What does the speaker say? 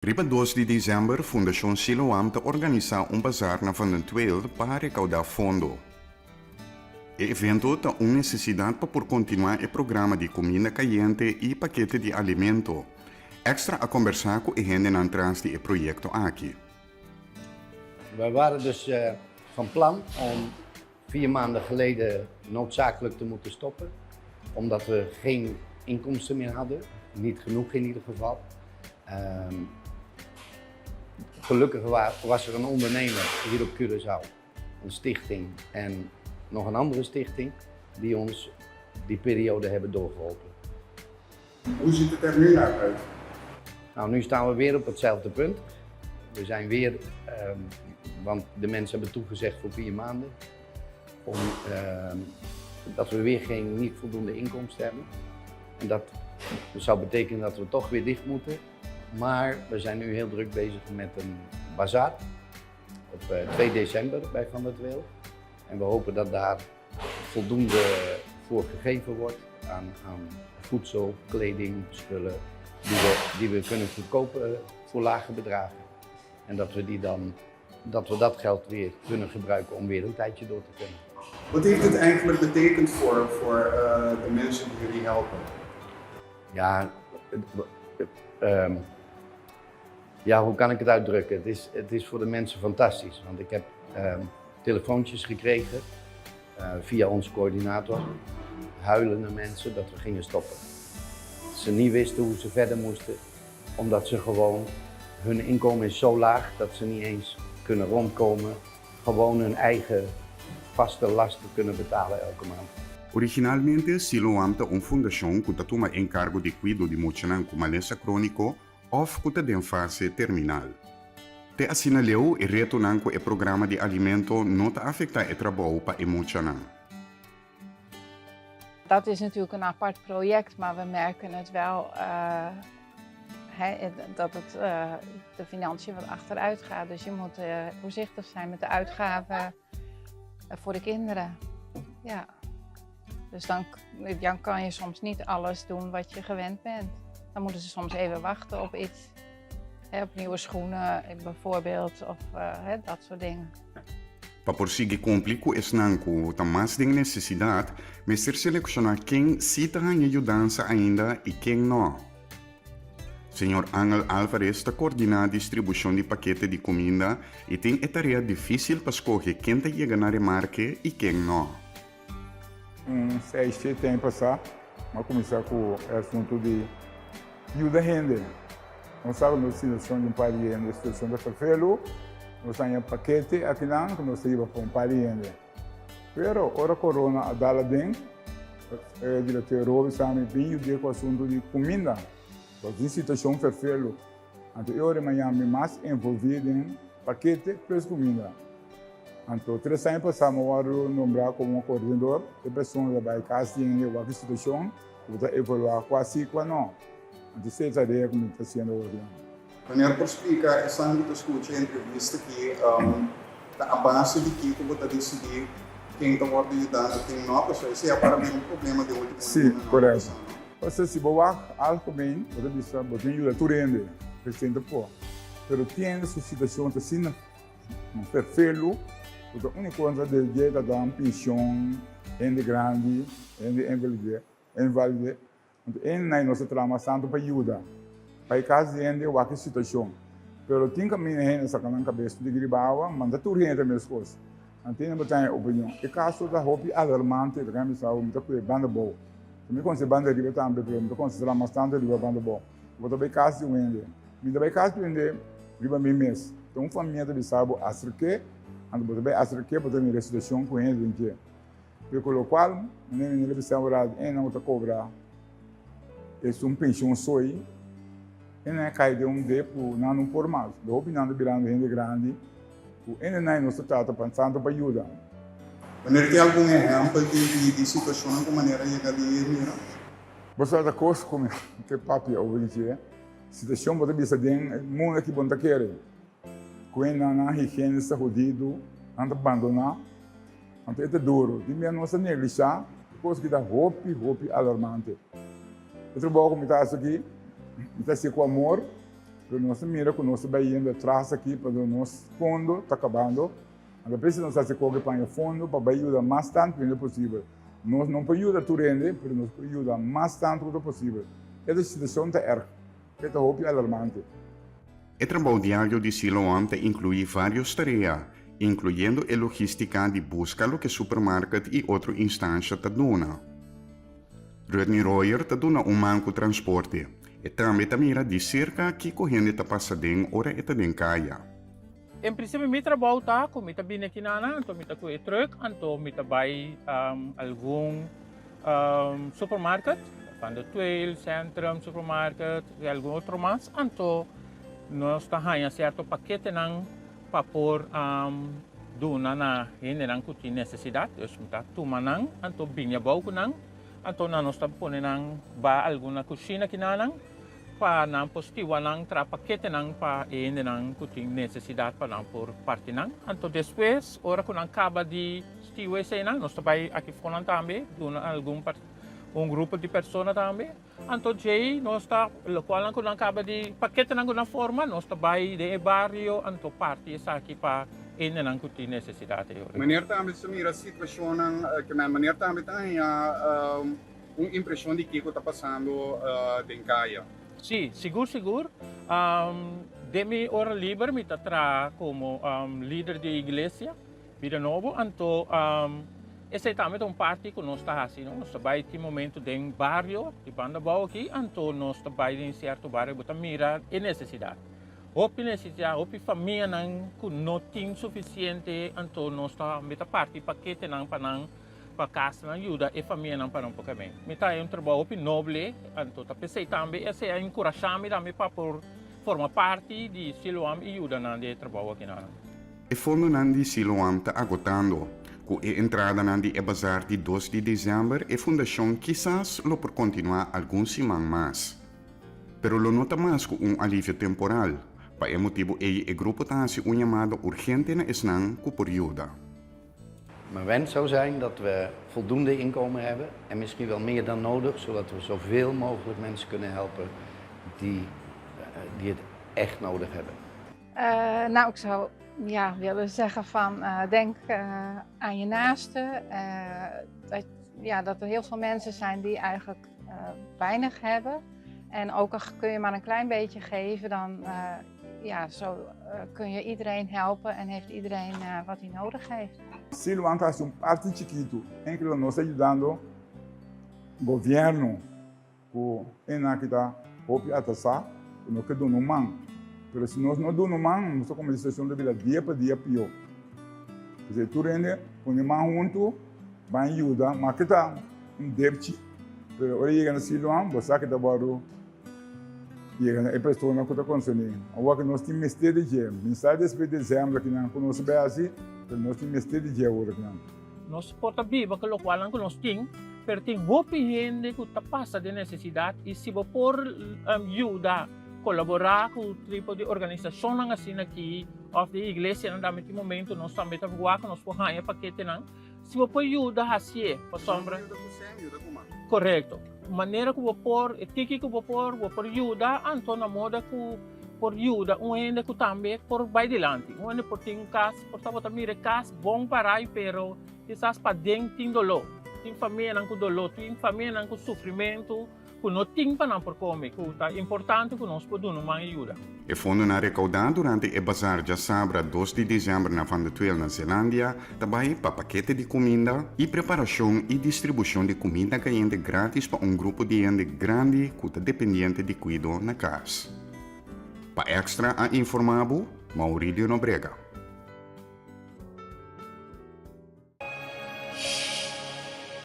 Riba 2 di desèmber Fundashon Siloam ta organisá un bazar na Van den Tweel pa rekaudá fondo. E evento ta un nesesidat pa por kontinuá e programa di kuminda kayente i pakete di alimento. Extra a kombersá ku e hendenan tras di e proyekto aki. Wij waren dus van plan om vier maanden geleden noodzakelijk te moeten stoppen, omdat we geen inkomsten meer hadden, niet genoeg in ieder geval. Gelukkig was er een ondernemer hier op Curaçao, een stichting en nog een andere stichting die ons die periode hebben doorgeholpen. Hoe ziet het er nu naar uit? Nou, nu staan we weer op hetzelfde punt. We zijn weer, want de mensen hebben toegezegd voor 4 maanden, dat we weer geen niet voldoende inkomsten hebben. En dat zou betekenen dat we toch weer dicht moeten. Maar we zijn nu heel druk bezig met een bazaar op 2 december bij Van der Tweel. En we hopen dat daar voldoende voor gegeven wordt aan voedsel, kleding, spullen die we kunnen verkopen voor lage bedragen. En dat we, die dan, dat we dat geld weer kunnen gebruiken om weer een tijdje door te kunnen. Wat heeft het eigenlijk betekend voor de mensen die jullie helpen? Ja, hoe kan ik het uitdrukken? Het is voor de mensen fantastisch. Want ik heb telefoontjes gekregen via onze coördinator. Huilende mensen dat we gingen stoppen. Ze niet wisten hoe ze verder moesten, omdat ze gewoon, hun inkomen is zo laag dat ze niet eens kunnen rondkomen. Gewoon hun eigen vaste lasten kunnen betalen elke maand. Originalmente, Siloam ta un fundashon ku ta tuma enkargo di kuido di muchanan ku malesa króniko òf ku ta den fase terminal. Te asina leu e retonan ku e programa di alimento no ta afektá e trabou pa e muchanan. Dat is natuurlijk een apart project, maar we merken het wel dat de financiën wat achteruit gaat. Dus je moet voorzichtig zijn met de uitgaven voor de kinderen. Ja. Dus dan kan je soms niet alles doen wat je gewend bent. Dan moeten ze soms even wachten op iets. Hè, op nieuwe schoenen bijvoorbeeld, of hè, dat soort dingen. Pa por sigui kumpli ku esnan ku ta mas den nesesidat, mester selekshoná ken si ta haña yudansa ainda i ken no. Señor Angel Alvarez ta koordiná distribushon di pakete di kuminda i tin e tarea difísil pa skohe ken ta yega na remarke i ken no. Un 6, 7 aña pasá, m'a kuminsá ku e asuntu di yuda hende. Nos sa ku situashon di un par di hende, situashon ta ferfelu, nos haña pakete akinan ku nos ta hiba pa un par di hende. Pero ora corona a dal aden, e direktor Robi sa mi bin yud'é ku asuntu di kuminda. Nos tin situashon ferfelu. Anto e ora mañana mi mas envolví den pakete plus kuminda. Anto 3 aña pasá mi a wòrdu nombrá komo koordinador. E persona ta bai kas di hende wak e situashon, ku ta evaluá kua sí, kua no. Anto esei e tarea ku mi ta hasiendo awor. Wanneer por splika esnan ku ta skucha e entrevista aki, ta a base di kiko bo ta disidí ken ta wòrdu yudá i ken no? Pasobra esei a para bira un problema den último Sí, korekto. Pasobra si bo wak algemeen, bo ta bisa bo tin yuda tur hende, presidente por. Pero tin su situashon ta asina ferfelu ku ta úniko kos ta dje ta dan penshon, hende grandi, hende invalide, invalide. Anto e nan nos ta traha mas tantu pa yuda. Pa e kas di hende wak e situashon. Pero tin kaminda hende saka nan kabes di riba awa, manda tur hende ta meskos. Anto hende bo ta haña opinion. E kaso ta hopi alarmante, ta kende bisa mi ta kue banda bou. Mi konse banda riba tambe, pero mi ta konsentrá mas tantu riba banda bou. Bo ta bai kas di un hende. Mi ta bai kas di un hende riba mi mes. Ta un famia ta bisa bo aserk'é, anto bo ta bai aserk'é, bo ta mira e situashon ku hende den dje. Pero ku lokual, mi a bisa ora e nan ta kobra esun penshon soi, e nan a kai den un dep ku nan no por mas. De hopi nan ta birando hende grandi ku e nan nos ta trata pensando pa yuda. Wanneer tin algun ehèmpel di situashonnan ku manera yega di mira? Bo sa ta kos ku mi ke papia over di dje. Situashon bo ta bisa den mundu aki bo no ta kere. Ku e nan nan higiene sta hudidu, nan ta bandoná. Anto e ta duru. Tin bia nos ta neglishá kos ki ta hopi, hopi alarmante. E trabou ku mi ta hasi aki, mi ta hasié ku amor. Pero nos ta mira ku nos ta bai yendo atras aki pasobra nos fondo ta kabando. Anto p'esei nos ta hasi koke paña fondo pa bai yuda mas tantu hende posibel. Nos no por yuda tur hende, pero nos por yuda mas tantu ku ta posibel. E ta situashon ta erg, e ta hopi alarmante. E trabou diario di Siloam ta inkluí vários tarea, inkluyendo e logístika di buska loke supermarket i otro instansha ta duna. Rudney Royer ta duna un man ku transporte. E tambe ta mira di serka kiko hende ta pasa den ora e ta den kaya. En prinsipio mi trabou ta ku mi ta bini aki nana, anto mi ta ku e trùk, anto mi ta bai algun supermarket, Van de Tweel, Centrum Supermarket i algun otro mas, anto nos ta haña sierto paketenan pa por duna na hendenan ku tin nesesidat. Dus mi ta tuma nan, anto bini abou ku nan, anto nan nos ta pone nan ba algun na kushina aki nanan. Pa nan por stiwa nan traha paketenan pa e hendenan ku tin nesesidat pa nan por parti nan. Anto despues ora ku nan kaba di stiwa eseinan nos ta bai aki for nan tambe duna algun un grupo di persona tambe. Anto djei nos ta lokualnan ku nan kaba di paketenan ku nan forma nos ta bai den e bario anto parti esaki pa hendenan ku tin nesesidat. Meneer tambe sa mira situashonnan ke men meneer tambe ta haña Un impresion di kico ta pasando den caya. Sí, sigur sigur. Den mi ora liber mi ta traha como lider di iglesia Bida Nobo, anto esei tambe ta un parti cu nos ta haci, no? Nos ta bay tin momento den bario di banda abao aki, anto nos ta bay den cierto bario bo ta mira e necesidad. Hopi necesidad, hopi famianan cu no tin suficiente, anto nos ta meta parti paketenan pa nan. Pa kasnan yuda e famianan pa nan por kame. Mi ta haña un trabou hopi noble, anto ta p'esei tambe esei a enkurashá mi tambe pa por forma parti di Siloam i yuda nan den e trabou akinan. E fondonan di Siloam ta agotando. Ku e entradanan di e bazar di dos di desèmber e fundashon kisas lo por kontinuá algun siman mas. Pero lo no ta mas ku un alivio temporal. Pa e motibu ei e grupo ta hasi un yamada urgente na esnan ku por yuda. Mijn wens zou zijn dat we voldoende inkomen hebben en misschien wel meer dan nodig, zodat we zoveel mogelijk mensen kunnen helpen die, die het echt nodig hebben. Nou, ik zou ja, willen zeggen van denk aan je naaste. Dat, ja, dat er heel veel mensen zijn die eigenlijk weinig hebben. En ook al kun je maar een klein beetje geven, dan ja, zo kun je iedereen helpen en heeft iedereen wat hij nodig heeft. Siloam ta hasi un parti chikitu en ku lo nos ta yudando gobièrnu ku esnan ki ta hopi atrasá ku no ke duna un man. Pero si nos no duna un man nos ta kuminsá situashon ta bira dia pa dia pió. P'esei tur hende pone man huntu ban yuda ma ke ta un depchi pero ora yega na Siloam bo sa ke ta wòrdu Yega na e persona ku ta konserní. Awor ku nos tin mester di dje. Mi sa despues di desèmber kinan ku nos bai hasi, pero nos tin mester di dje awor kinan. Nos por ta biba ku lokualnan ku nos tin, pero tin hopi hende ku ta pasa den nesesidat i si bo por yuda kolaborá ku tipo di organisashonnan asina aki òf di iglesianan tambe tin momento nos tambe ta wak ku nos por haña paketenan. Si bo por yuda hasié pasobra. Yuda ku sèn, yuda ku man. Korekto. Manera ku bo por, e tiki ku bo por, bo por yuda, anto na moda ku por yuda un hende ku tambe por bai dilanti. Un hende por tin un kas, por ta bo ta mira e kas bon parai pero kisas paden tin doló. Tin famianan ku doló, tin famianan ku sufrimentu. Ku no tin pa nan por kome, ku ta importante ku nos por duna un man yuda. E fondonan rekoudá durante e bazar djasabra dos di desèmber na Van de Tweel na Zeelandia ta bai pa pakete di kuminda i preparashon i distribushon di kuminda kayente grátis pa un grupo di hende grandi ku ta dependiente di kuido na kas. Pa Extra a informá bo, Maurilio Nobrega.